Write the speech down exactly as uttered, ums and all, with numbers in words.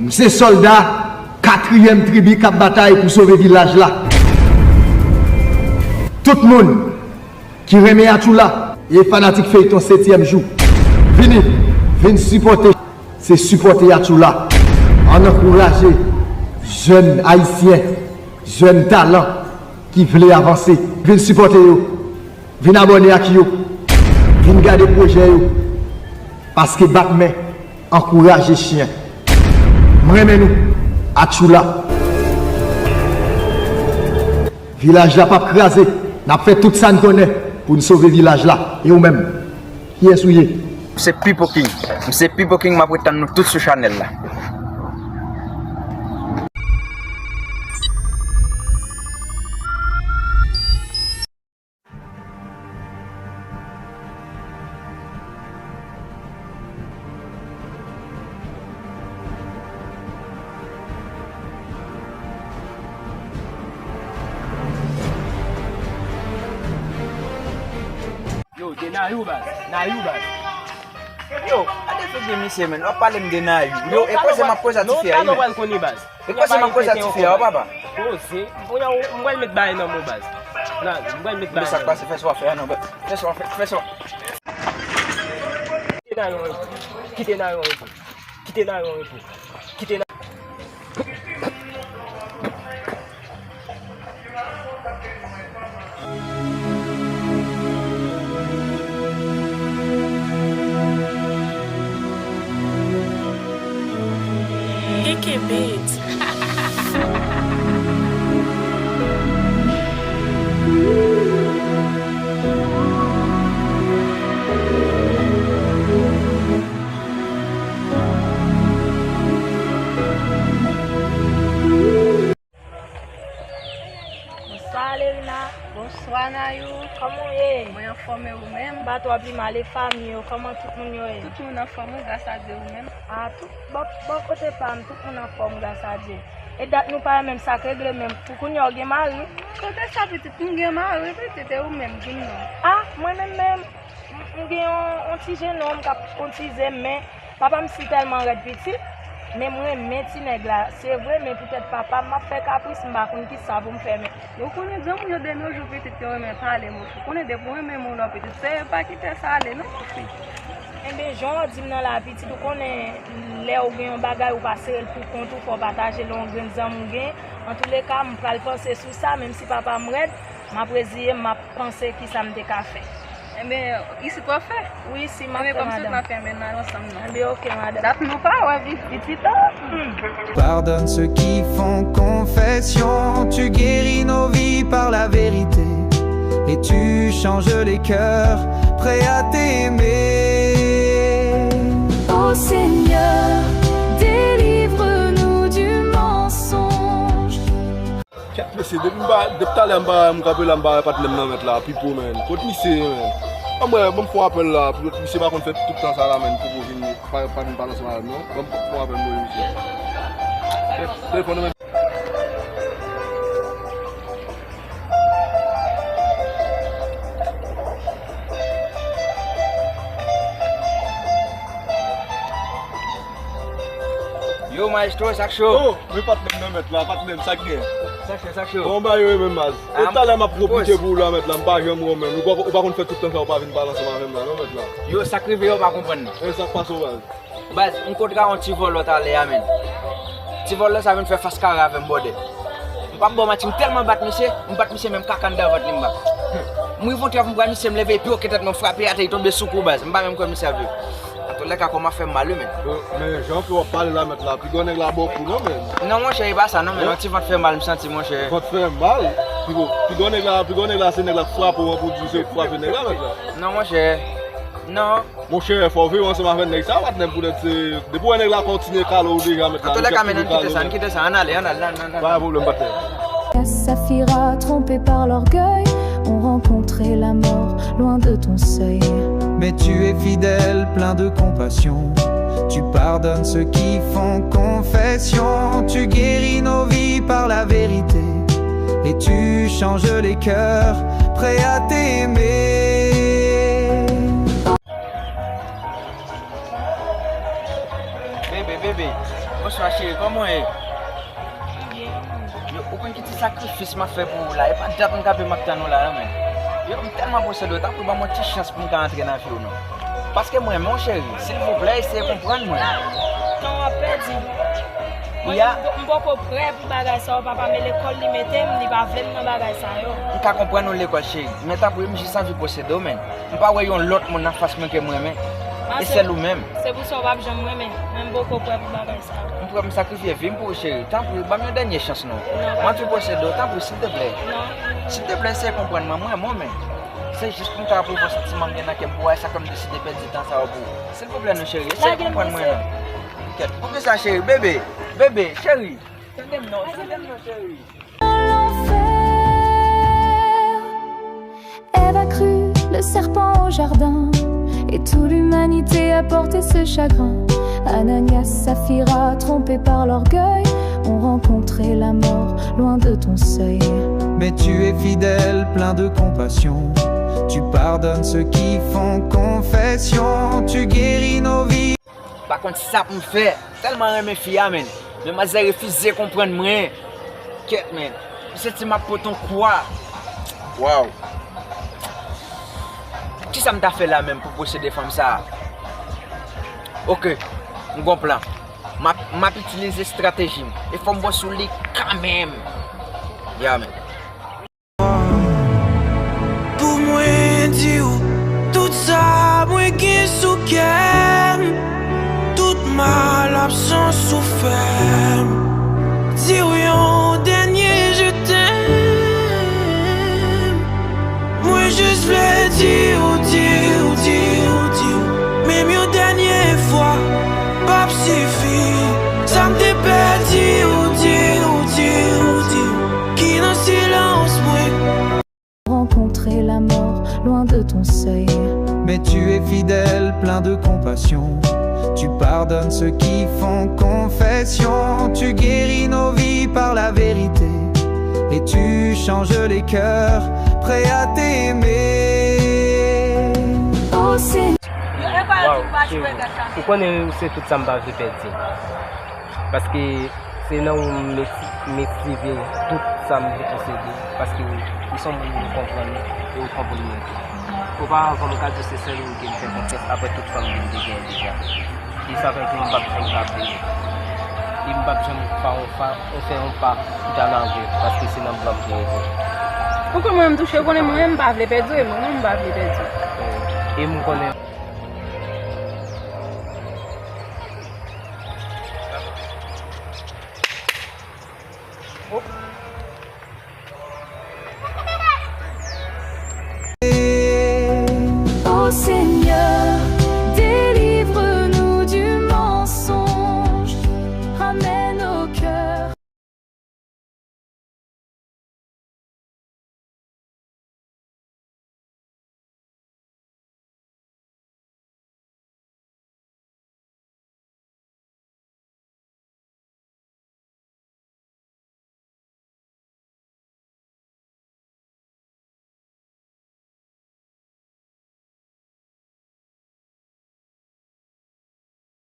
M se sòlda katriyèm tribi k ap batay pou sove vilaj la. Tout moun ki renmen Atchoula e fanatik feyton Setyèm Jou, vini, vin sipòte. Se sipòte Atchoula. Ann ankouraje jèn ayisyen, jèn talan ki vle avanse. Vin sipòte yo. Vin abòne ak yo. Vin gade pwojè yo. Paske bat men, ankouraje chyen. M renmen nou. Atchoula. Vilaj la p ap kraze. N ap fè tout sa n konnen pou n sove vilaj la. E ou menm? Kiyès ou ye? M se Pipo King. M se Pipo King, m ap ret tann nou tout sou chanèl la. Yo, de Nayou, baz. Nayou, baz. Yo, gade figi misye, menn. W ap pale m de Nayou. Yo, e koze m ap koze a tifi a, wi, menn. E koze m ap koze a tifi a, wi, papa. Koze. Kounye a, m pral met bagay nan men w, baz. Nayou, m pral met bagay nan men w. Men sa k pase, fè sa w ap fè a, non, baz. Fè sa w ap fè, fè sa w ap. Kite Nayou repo. Kite Nayou repo. Kite Nayou repo. Kite Nayou. K K Beats. Bonswa, Lerina. Bonswa, Nayou. Kòman w ye? Mwen anfòm, e ou menm? M pa twò pi mal, e fanmi yo? Kòman tout moun yo ye? Tout moun anfòm, wi, gras a Dye, ou menm? A, tout, bò, bò kote pa m, tout moun anfòm, gras a Dye. E dat nou pa wè menm, sa k regle menm? Pou kounye a, w gen mari? Kote sa, pitit? M gen mari, pitit, e ou menm, di m non. A, mwen menm menm, m, m gen yon, yon ti jennonm k ap kontize m, men papa m si tèlman rèd, pitit, men m renmen ti nèg la, se vre, men poutèt papa m, m ap fè kapris, m pa konn kisa pou m fè, men. Ou konnen granmoun yo de nos jours, pitit, yo renmen pale, monchè. Ou konnen depi w renmen moun, pitit, se pa kite sa ale, non, monchè. Enben, jan w di m nan la, pitit, ou konnen lè w gen yon bagay, ou pa sere l pou kont ou, fò w pataje l yon grenn zanmi w gen. Antouleka, m pral panse sou sa, menm si papa m rèd, m ap reziye m, m ap panse kisa m te ka fè. Enben, isit w ap fè? Wi, si m ap fè, madanm. Enben, kòm se w ap fè, men n al ansanm, non. Enben, oke, madanm. Dat nou pa wè, pitit, an. Pardonne ceux qui font confession, tu guéris nos vies par la vérité, et tu changes les cœurs prêts à t'aimer. Ô Seigneur, délivre-nous du mensonge. Kèt mesye, depi m pa, depi talè m pa, m kanpe la, m pa wè patnè m nan mèt la, Pipo, menn. Kot misye ye, menn? Ban m wè, ban m fè yon apèl la, pou misye pa konn fè tout tan sa la, menn, Pipo vin, pa, pa vin pale ansanm avè m, non. Ban m fè yon apèl, m voye misye. Telefòn nan, menn. Yo, maestro, sa k cho? Oh, men patnè m nan mèt la, patnè m, sa k gen? Sa k cho, sa k cho? Bon, ba yo, menm baz. E talè m ap konplike pou ou la, mèt la, m pa janm wè w, menn. Ou pa, ou pa konn fè tout tan sa, ou pa vin pale ansanm avè m la, non, mèt la. Yo, sa k rive yo pa konprann nan. E sa k pase w, baz? Baz, m kontre yon ti vòlò talè a, menn. Ti vòlò sa vin fè fas kare avè m, bòdè. M p ap ba w manti, m tèlman bat misye, m bat misye menm kaka anndan vant li m bat. M rive yon trèf, m pran misye, m leve epi oke tèt mwen frape atè, li tonbe sou kou, baz. M pa menm kwè misye ap viv. Antouleka, kò m ap fè m mal, wi, menn. Yo, men jan ke w ap pale la, mèt la, piga nèg la ba w kou, non, menn. Non, monchè, e pa sa, non, menn. Yon ti vant fè mal, m santi, monchè. Vant fè mal? Piga, piga nèg la, piga nèg la, se nèg la k frape w an pou di w se ou k frape nèg la, mèt la. Non, monchè. Non. Monchè, fò w veye ansanm avèk nèg sa, patnè m, poutèt se, depi w wè nèg la kontinye kale w deja, mèt la. Antouleka, men ann kite sa, ann kite sa, ann ale, ann ale, ann, ann, ann. Pa gen pwoblèm, patnè. Saphira, trompé par l'orgueil, on rencontrait la mort loin de ton seuil. Mais tu es fidèle, plein de compassion. Tu pardonnes ceux qui font confession. Tu guéris nos vies par la vérité. Et tu changes les cœurs prêts à t'aimer. Bebe, bebe. Bonswa cheri, kòman w ye? Yo, ou konn ki ti sakrifis m ap fè pou ou la? E pa dat m kanpe m ap tann ou la, non, men. Yo, m tèlman posede w, tanpri ban m yon ti chans pou m ka antre nan vi w, non. Paske m renmen w, cheri. Silvouplè, eseye konprann mwen. Tan w ap pèdi. Mwen, Ya. m po- m poko prè pou bagay sa yo, papa, men lekòl li mete m, li pa vle m nan bagay sa yo. M ka konprann ou lekòl, cheri, men tanpri, m jis anvi posede w, men. M pa wè yon lòt moun nan fas mwen ke m renmen. Ah, E se- sèl ou menm. Se pou sa w p ap janm renmen. Mwen, m poko prè pou bagay sa yo. M prè m sakrifye vi m pou ou, cheri. Tanpri, ban m yon dènye chans, non. Non, M anvi posede w, tanpri, silteplè. Non. Silteplè, eseye konprann mwen, mwen, mwen, men. Se jis pou m ka pwouve w santiman m gen nan kè m pou w, sa fè m deside pèdi tan sa yo pou ou. Silvouplè, non, cheri, eseye Lage m, konprann mwen, mesye. Non. Kèt, poukisa, cheri? Bebe, bebe, cheri. Tande m, non, tande m, non, cheri. L'enfer. Ève a cru le serpent au jardin, et toute l'humanité a porté ce chagrin. Ananias, Saphira, trompés par l'orgueil, ont rencontré la mort loin de ton seuil. Mais tu es fidèle, plein de compassion. Tu pardonnes ceux qui font confession. Tu guéris nos vies. Pa konn sa pou m fè. Tèlman renmen fi a, men. Demwazèl refize konprann mwen. Kèt, men. M santi m ap pote yon kwa. Waw. Kisa m ta fè la menm pou posede fanm sa a? Oke, m gon plan. M ap, m ap itilize estrateji m. E fò m bwè sou li kanmenm. Ya, men. Pou mwen di w tout sa mwen gen sou kè m, tout mal absans ou fè m. Di w yon dènye je t'aime. Mwen jis vle di w, di w, di w, di w, menm yon dènye fwa p ap sifi. Sa m te pèdi w, di w, di w, di w, ki nan silans mwen. Rencontrer la mort loin de ton seuil. Mais tu es fidèle, plein de compassion. Tu pardonnes ceux qui font confession. Tu guéris nos vies par la vérité. Et tu changes les cœurs prêts à t'aimer. Oh Seigneur. Waw, cheri, ou konnen se tout sa m pa vle pèdi. Paske se nan ou m met- m estive tout sa m posede. Paske ou, ou se yon moun m konprann e ou konprann mwen tou. Oparavan, m ka di w se sèl ou m te fè konfyans apre tout fanm ke m te genyen deja. E sa fè ke m p ap janm ka bliye. E m p ap janm fè yon fa, yon fè yon pa pou t al avè w, paske se nan blan m te rete. Ou konn mwen m touche, ou konnen mwen menm m pa vle pèdi w, e mwen menm m pa vle pèdi w. E m konnen. Oh,